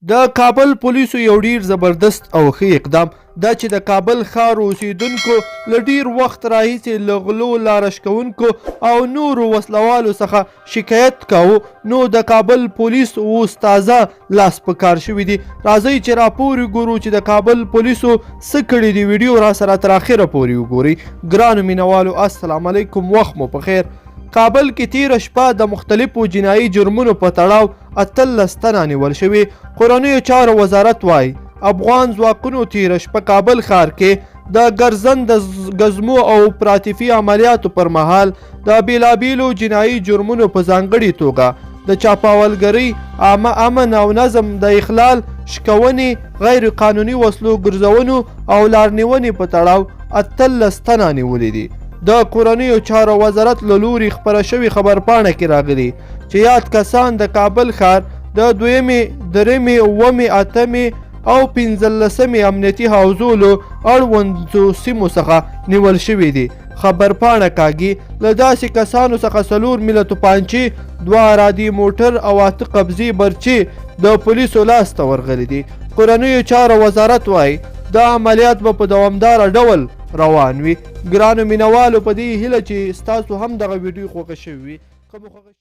د کابل پولیسو یو ډیر زبردست او ښه اقدام دا چې د کابل ښار اوسیدونکو له ډیر وخت راهیسې له غلو، لاره شکوونکو او نورو وسلوالو څخه شکایت کاوه، نو د کابل پولیس اوس تازه لاس په کار شوي دي. راځئ چې راپور وګورو چې د کابل پولیسو څه کړي دي. ویډیو را سره تر اخره پورې وګورئ. ګرانو مینوالو، السلام علیکم، وخت مو پخیر. کابل کې تیره شپه د مختلفو جنایي جرمونو په تړاو 18 تنه نیول شوي. کورنیو چارو وزارت وايي، افغان ځواکونو تیره شپه کابل ښار کې د ګرځند ګزمو او پراتیفي عملیاتو پر مهال د بیلابیلو جنایي جرمونو، په ځانګړي توګه د چاپاولګرۍ، عامه امن او نظم د اخلال، شکونې، غیر قانوني وسلو ګرځونو او لارنیونې په تړاو 18 تنه نیولي دي. د کورنیو چارو وزارت له لوري خپره شوې خبرپاڼه کې راغلي چې یاد کسان د کابل ښار د دویمې، درېیمې، اوومې، اتمې او 15مې امنیتي حوزو له اړوندو سیمو څخه نیول شوي دي. خبرپاڼه کاږي، له داسې کسانو څخه 4 میله توپانچې، 2 عرادي موټر او 8 قبضې برچې د پولیسو لاس ته ورغلي دي. کورنیو چارو وزارت وايي، دا عملیات به په دوامداره ډول روان وي. ګرانو مینوالو، په دې هیله چې ستاسو هم دغه ویډیو خوښه شوې وي. که مو خوښه